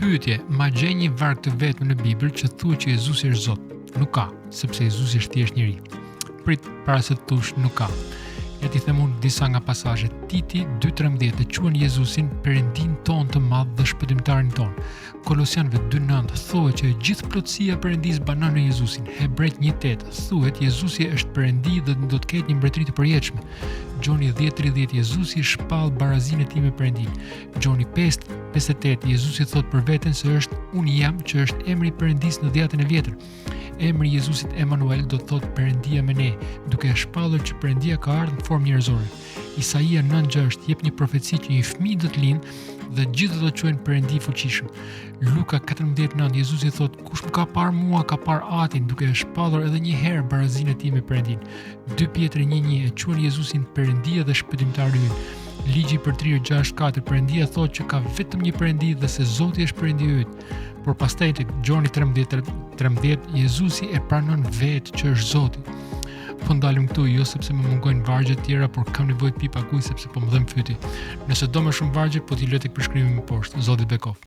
Pyetje, ma gjej një varg të vetëm në Bibël që thuhet që Jezusi është Zot. Nuk ka, sepse Jezusi është thjesht njeri. Prit para se të thush nuk ka. Ja t'i them unë disa nga pasazhet. Titi 2.13 e quan Jezusin Perëndinë tonë të madh dhe shpëtimtarin tonë. Kolosianëve 2.9 thuhet që e gjithë plotësia e Perëndisë banon në Jezusin. Hebrejt 1.8 thuhet Jezusi është Perëndi dhe do të ketë një mbretëri të përjetshme. Gjoni 10.30 Jezusi shpall barazinë e tij me Perëndinë. Gjoni 5, 58, Jezusi thotë për veten se është unë jam që është emri i Perëndisë në dhjatën e vjetër. Emri i Jezusit Emanuel do të thotë Perëndia me ne, duke e shpallur që Perëndia ka ardhur në formë njerëzore. Isaia 9:6 jep një profeci që një fëmijë do të lindë dhe gjithë do ta quajnë Perëndi i fuqishëm. Luka 14:9 Jezusi thotë kush më ka parë mua ka parë Atin, duke e shpallur edhe një herë barazinë e tij me Perëndinë. 2 Pjetri 1:1 e quan Jezusin Perëndia dhe Shpëtimtari ynë. Ligji i përtërirë 6:4 Perëndia thotë që ka vetëm një Perëndi dhe se Zoti është Perëndia yt. Por pastaj tek Gjoni 13 13 Jezusi e pranon vetë që është Zoti. Po ndalem këtu jo sepse më mungojnë vargje të tjera, por kam nevojë të pi pak ujë sepse po më dhemb fyti. Nëse do më shumë vargje, po t'i lë tek përshkrimi më poshtë. Zoti të bekoftë.